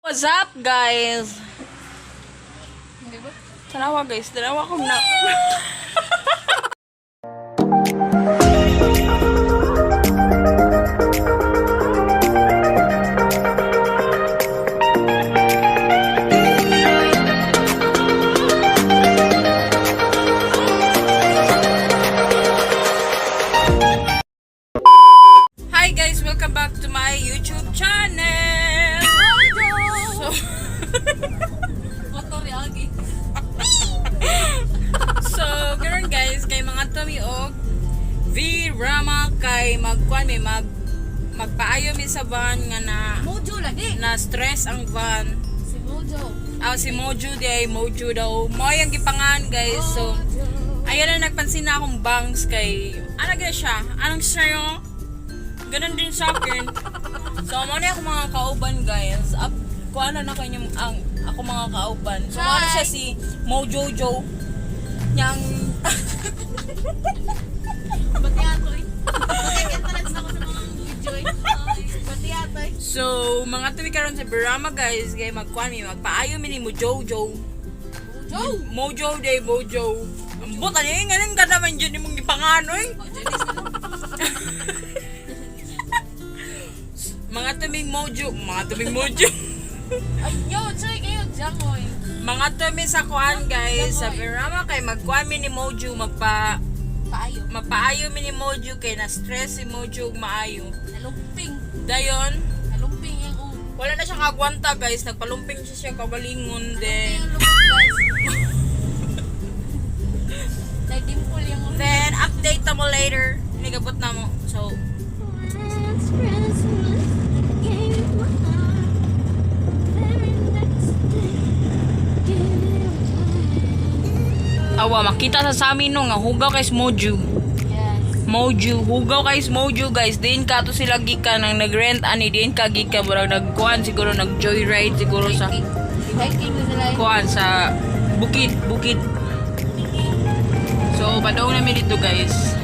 What's up, guys? Tanawa, guys, tanawa kong na. Hi guys, welcome back to my YouTube channel. So, Motor yagi. so karon guys, kay mga tami og V Rama kay magkuan mi magpaayo mi sa van nga na Mojo lagi. na stress ang van. Si Mojo. Ah, si Mojo di ay Mojo daw. Mo yung gipangan, guys. So, ayun na, nagpansin na akong bangs kay ano gina siya? Anong siya? Ganun din sa akin. So, mo na ako mga kauban, guys. Up, kuha na na kanyang ang ako mga kauban. So, mo na siya si Mojo Joe. Yang Pati ato eh. Pati ako sa mga video eh. Pati ato eh. So, mga tumi karon sa Birama, guys, kay magkuan mi magpaayo mi ni Mojo Joe. Mojo! Mojo Day Mojo. Ambot ani ngayon ka naman dyan imong gipangano eh. Oh, Janice na lang. Mga tuming Mojo, mga tuming Mojo. Ay, yo, try kayo. Jangoy. Mga tumi sa kuan, guys, sa Birama kay magkuan mi ni Mojo, Paayo. magpaayo mi ni Mojo kay na stress si Mojo ug maayo. Nalumping. Dayon, Nalumping yung ulo. wala na siya kagwanta, guys, nagpalumping siya kabalingon Nalumping then yung lubot, guys. Nagdimple yung ulo. Then update na mo later. Nigabot na mo. So, Last Christmas, I gave you my heart. Very next day, gave it away. Awa, makita sa amin no nga hugaw kay Mojo. Yes. Mojo, hugaw kay Mojo, guys. Din ka to sila gikan nang nagrent ani din ka gikan murag nagkuan siguro, nag joyride siguro sa Hiking. Hiking na sila eh. kuan sa bukid, bukid. So, padong namin dito, guys.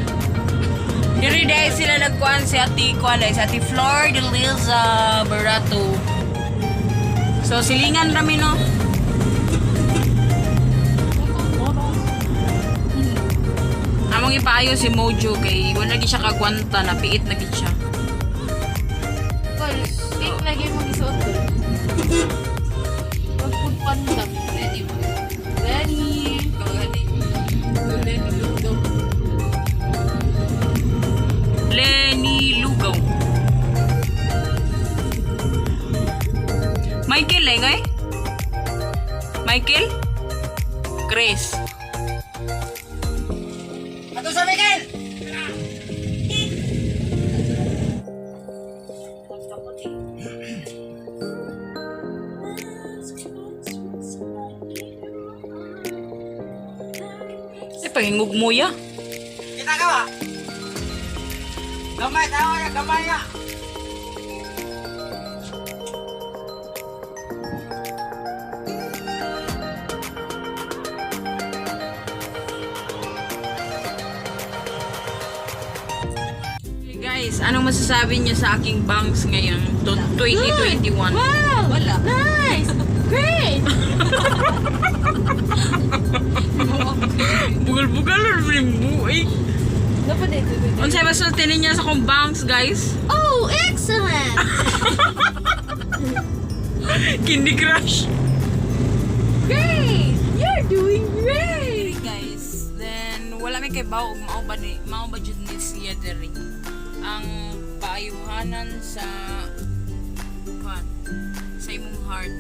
Diri dahil sila nagkuan si Ate kuan dahil si Ate Flor de Liza Barato. So, silingan rami no. Among ipaayo si Mojo kay wala lagi siya kagwanta, napiit na gid siya. Tol, pink lagi mong isuot ko. Magpugpan ka. Ready mo. Ready. Ready. Ready, lugaw. Lenny Lugaw. Michael eh, ngay? Michael? Chris. Ato sa Michael! Last Christmas, I gave you my heart. Very next Ay, pahingog mo ya. Kita ka ba? Gamay, tawa na, gamay na. Hey guys, anong masasabi niyo sa aking bangs ngayon? 2021. Wow! Wala. Nice! Great! Bugal-bugal na rin buhay. Dapat dito. Unsay masulti ninyo sa akong bangs, guys? Oh, excellent! Candy Crush. Great! You're doing great! Hey guys, then wala may kay bawo og mao ba ni mao ba jud ni siya diri. Ang paayuhanan sa kuan sa imong heart.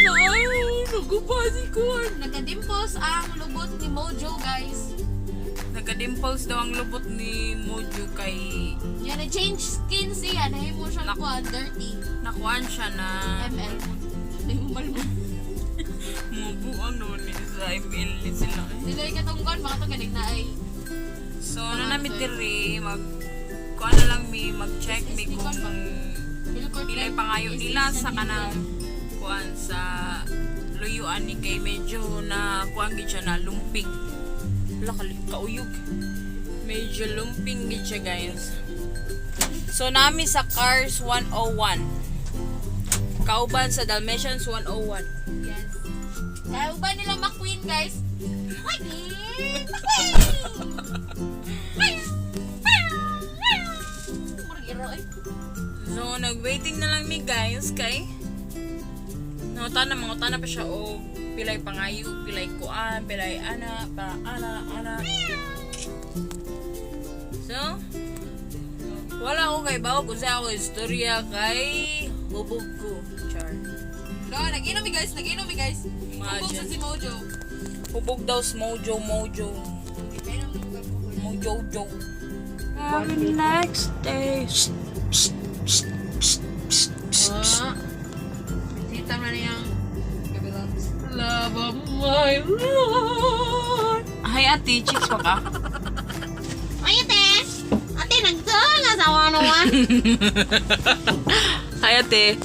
Ay, nagupa si kuan. Nagadimpos ang lubot ni Mojo, guys. Nagka-dimples daw ang lubot ni Mojo kay Yan, na-change skin siya. Nahimo siyang Nak- kuan, dirty. Nakuan siya na ML. Nahimo malmo. Mubuang naman ni sa ML ni sila. Sila yung katungkon, baka to galing na ay. So, na nami diri mag kuan na lang mi mag-check mi kung pilay pangayo nila sa kanang kuan sa luyuan ni kay medyo na kuan gid siya na lumping. Wala ka kauyog. Medyo lumping gid siya, guys. So nami sa Cars 101. kauban sa Dalmatians 101. Yes. Kaya uban nila McQueen, guys. McQueen! McQueen! Murag iro eh. So, nag-waiting na lang mi guys kay nangutana, mangutana pa siya o pilay pangayo, pilay kuan, pilay ana, para ana, ana. So, wala ko kay bawo kung sa ako istorya kay hubog ko. Char. No, nag-inom mi guys, nag-inom mi guys. Hubog sa Imagine. si Mojo. Hubog daw sa mojo mojo. Mojo jo. Have a next day. Ah. Kita na niyang Love of my life. Hi ate, chicks pa ka? Ay, ate! Ate, nagtunga sa 101. Hi ate.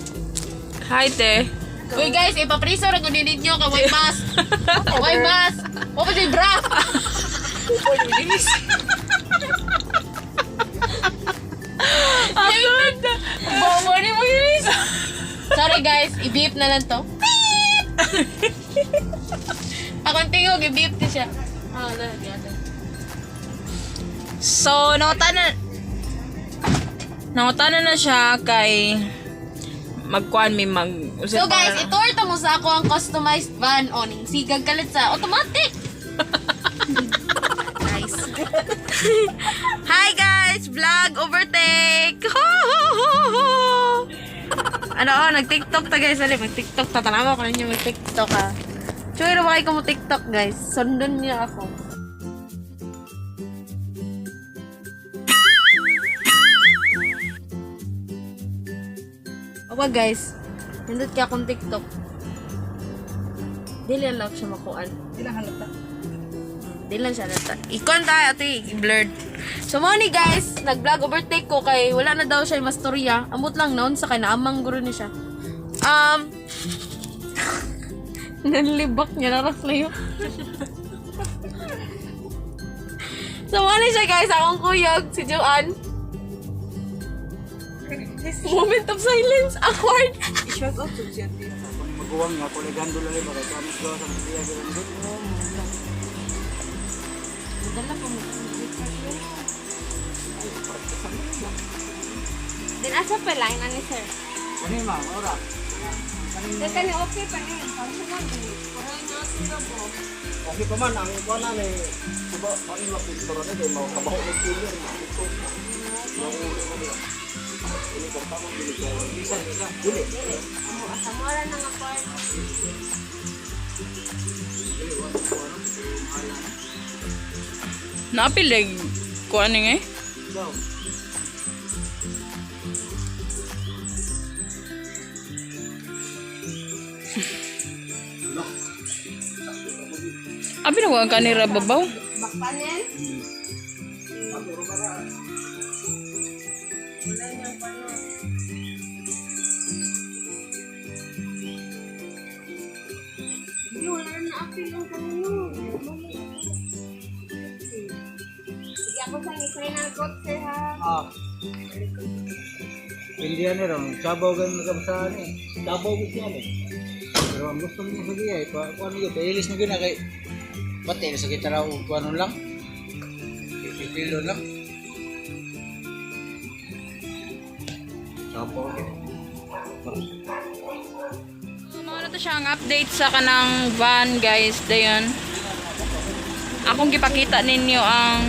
Hi te. Uy guys, ipapriso ra gud ninyo kay way mask. Way mask. Wa pa jud bra. Ayun! Bobo ni mo guys. Sorry guys, i-beep na lang to. Beep! Akong tingog, i-beep ni siya. Ah, na, di ate. So, nangutana na siya kay magkuan mi mag So guys, itour ta mo sa ako ang customized van awning. Sigag kalit sa automatic. Nice. Hi guys! Vlog overtake! Ho, ho, ho, ho! Ano, oh, nag-TikTok ta guys. Dali, mag-TikTok ta. Tanawa ko ninyo mag-TikTok ah. Chuy na ba kayo mo TikTok guys? Sundon niyo ako. Owa guys, nindot kaya akong TikTok. Dili lang siya makuan. Di lang halata. Di lang siya nata. Ikon tayo, ate, blurred. So, mo ni guys, nag-vlog overtake ko kay wala na daw siya mastorya. Amot lang noon sa kay naamang guro ni siya. Nanlibak niya na layo. So, mo ni siya guys, akong kuyog, si Joanne. Moment of silence, awkward. I-shout out sa siya. Maguwang nga, kulay gando lang iba. Kaya kami sa mga siya. Dala pa mo. Din asa pa line ani sir. Kani ma, ora. Sir kani okay pa ni. Okay pa man, ang kuha na ni diba, ang ila pintura ni kay mga kabaho ng kilo. Ito. Ini kung tama dili kay bisa bisa dili. Amo asa mo ra na nga part. Naapilig kuan ni eh. Daw. Abi na kuan kanira babaw. Back panel. Hindi, wala na apil ang kanino. Sige ako sa final coat, sir, ha? Ah. Hindi yan ron. Sabaw ganun ka sa ano eh. Sabaw gud siya eh. Pero ang gusto mo sa giya, eh, kung ano yun, ilis mo gina kay Pati sa kita raw kung ano lang. Pipilo lang. Sabaw. So, mao na to siya ang update sa kanang van guys dayon. Akong gipakita ninyo ang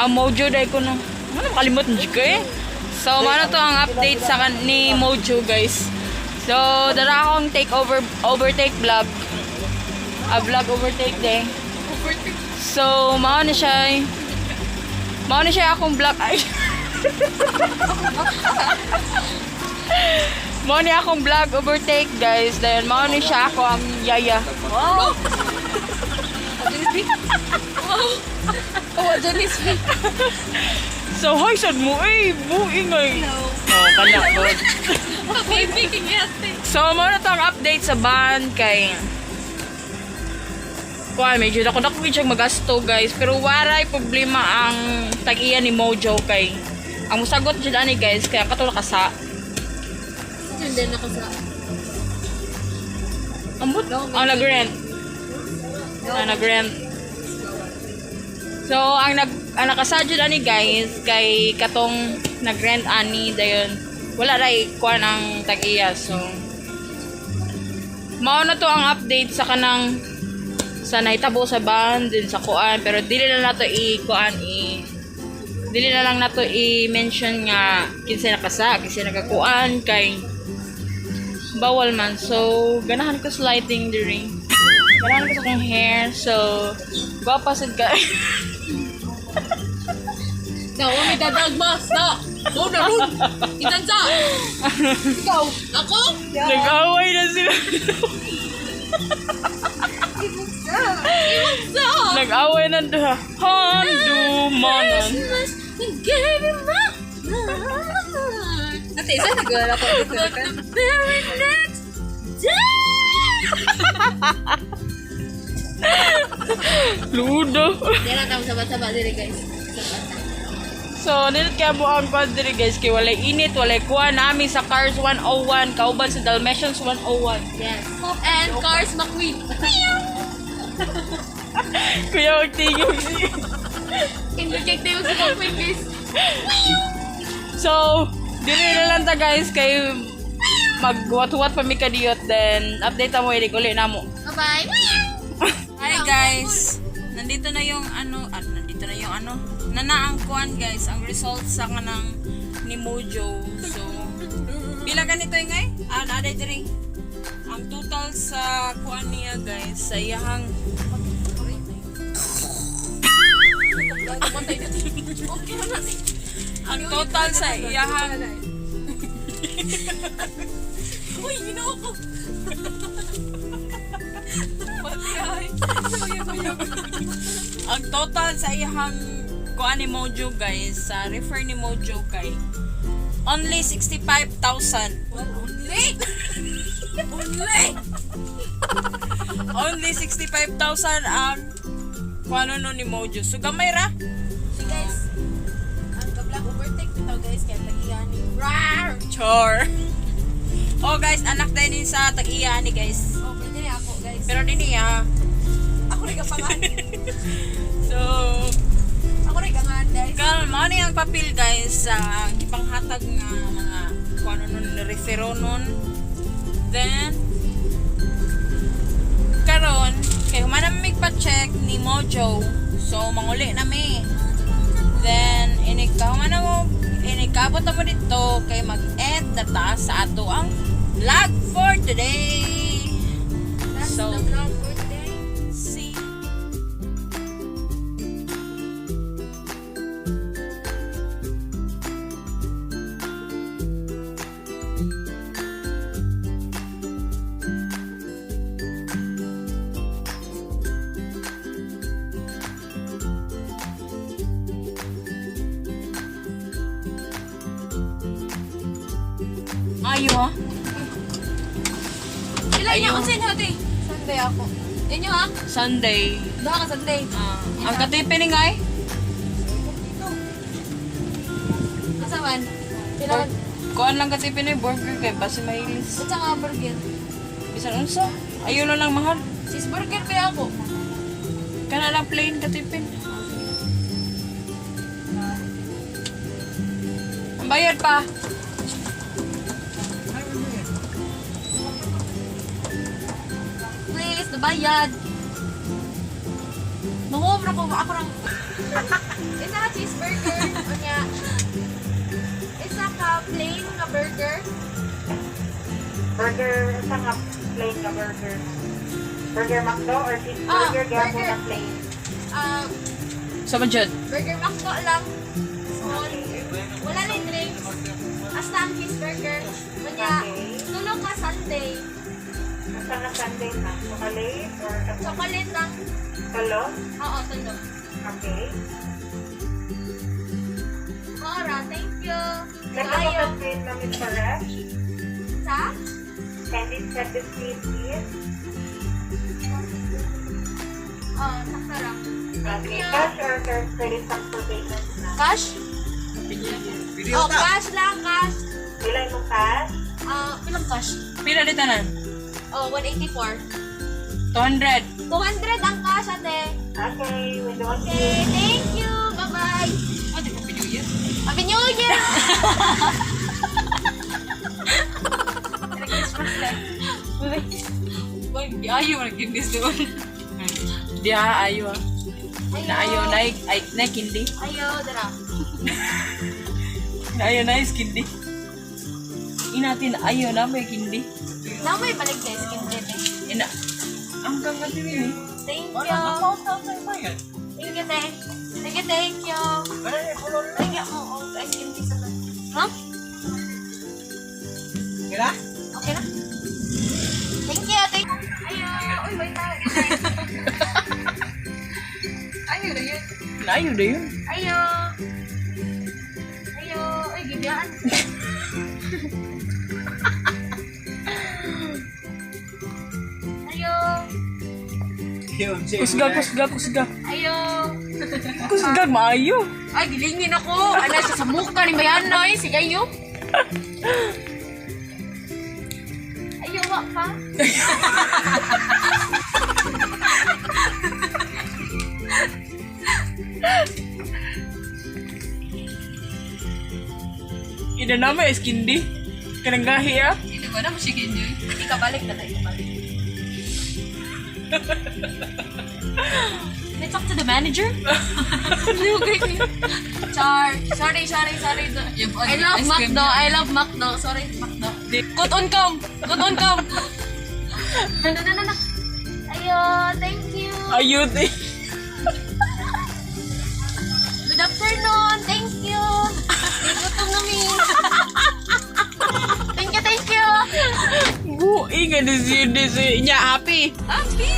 Mojo dai ko no. Ano makalimot ni ko eh. So mao na to ang update sa kan ni Mojo guys. So dara akong take over overtake vlog. A vlog overtake day. So mao na siya. Eh. Mao na siya akong vlog ay. Mao ni akong vlog overtake guys. Dayon mao ni siya ako ang yaya. Wow! Oh, Janice. So hi sad mo eh, buingay. Oh, kana ko. Baby, ate. So mao na to ang update sa van kay Kuan, medyo dako dako gid siyang magasto guys, pero waray problema ang tag-iya ni Mojo kay ang musagot jud ani guys kaya katulak ka sa Yun din ako sa... Ambot. Ang nag-rent. Ang nag-rent. So, ang nakasadyo ani guys, kay katong nag-rent ani dayon. Wala ray kuan ang tag-iya. So, mao na to ang update sa kanang sa nahitabo sa band din sa kuan, pero dili na nato i kuan i dili na lang nato i-mention nga kinsa nakasa, kinsa nakakuan kay bawal man. So, ganahan ko sa lighting diri. Ganahan ko sa akong hair. So, gwapa sad ka. Na, wa may dadagma. Na, go na ron. Itansa. Ikaw, ako? Nag-away na sila. Sa! Nag-away na duha. Handumanan. Christmas, you gave me my heart. Ate, isa nagwala ko. But the very next day! Ludo. Di na tamo sabat-sabat dili, guys. Sabat. So, nilot kaya mo ang kwan diri guys kay walay init, walay kuan nami sa Cars 101, kauban sa Dalmatians 101. Yes. And Cars McQueen. Kuya, wag tingog. Interject tayo sa McQueen, guys. So, diri na lang ta guys kay magwat-wat pa mi kadiyot, then update mo ilig uli namo. Bye-bye. Hi guys. Nandito na yung ano, nandito na yung ano, nanaang kuan guys, ang result sa kanang ni Mojo. So, pila ganito yung ngay? Ah, naaday diri. Ang total sa kuan niya guys, sa iyahang ang total sa iyahang Uy, ginawa ko. Ang total sa iyahang kuan ni Mojo guys, sa refer ni Mojo kay only 65,000. Only! Only! Only 65,000 ang kuan no ni Mojo. So gamay ra. So guys, ang kablang overtake bitaw guys, kaya tagiyan ni Rar! Chor. Oh guys, anak din ni sa tag-iya ni guys. Oh, pwede na ako guys. Pero din niya. Ako rin kapangan. So, Ako rin kangan guys. Kal, mao ni ang papel guys sa gipanghatag nga mga kuan nun refero nun. Then karon kay human na mi pa-check ni Mojo. So manguli na mi. Then inig ka human na mo inig kaabot na mo dito kay mag-end na ta sa ato ang vlog for today. That's So, the vlog for today. See. Ayo ah. Sila niya kung sino ate? Sunday ako. Inyo ha? Sunday. Duha ka Sunday. Ah, ang katipining ay? Asa man? Pila Kuan lang katipin ay burger kay basi mahilis. Unsa nga burger? Bisan unsa? Ayun na lang mahal. Cheeseburger kaya ako. Kana lang plain katipin. Ang bayad pa. Please, nabayad. Manguom ra ko ako rang. Isa ka cheeseburger, unya. Isa ka plain nga burger. Burger, isa nga plain na burger. Burger McDo or cheeseburger, gyapon burger. na plain. Ah, Sa man jud? Burger McDo lang. Small. Wala na yung drinks. Hasta ang cheeseburger. Unya, tulog ka Sunday. Isa nga sundae na chocolate or Chocolate lang. kalo. Oo, tulog. Okay. Ora, thank you. Nagkakapat Kaayo. screen na Miss Paresh. Sa? Candy set the screen, please. Oo, sakto lang. Thank Okay. you. Cash or credit card for payment na. Cash? Video Oh, ta. cash lang, cash. Pila mo cash? Ah, pilang cash? Pila di tanan? Oh, 184. 200. 200 ang cash, ate. Okay, window 1. Okay, thank you. Bye-bye. Oh, di ko New Year. Happy New Year! Uy, di ayo man kindi doon. Di ah, ayo ah. Na ayo na ay na kindi. Ayo, dara. Na ayo na is kindi. Inatin ayo na may kindi. Na may balik sa skin te. Ina. Ang kang eh. Thank you. Thank you, te. Thank you, thank you. Thank you. Oo, oh, ice cream tea sa to. Huh? Okay na? Okay na? Thank you, thank you. Ayo. Uy, wait na. Ayo na yun. Ayo na yun. Ayo. Ayo. Ay, gibiyaan. Ayo. Yun, siya. Kusga, kusga, kusga. Ayo. Kusga, maayo. Ay, gilingin ako. Ana siya sa mukha ni Mayanoy. Sige, ayo. Ayo, wa pa. Ina na may kindi. Kanang gahi ah. Hindi ko na mo siya ginyoy. Ikabalik na tayo, ikabalik. Can I talk to the manager? Char. Sorry, sorry, sorry. I love McDo. I love McDo. Sorry, McDo. Cut on cam. Cut on cam. No, no, no, no, no. Ayo, thank you. Ayo eh. Good afternoon. Thank you. Gutom na mi. Thank you, thank you. Buing nga ni si nya happy. Happy.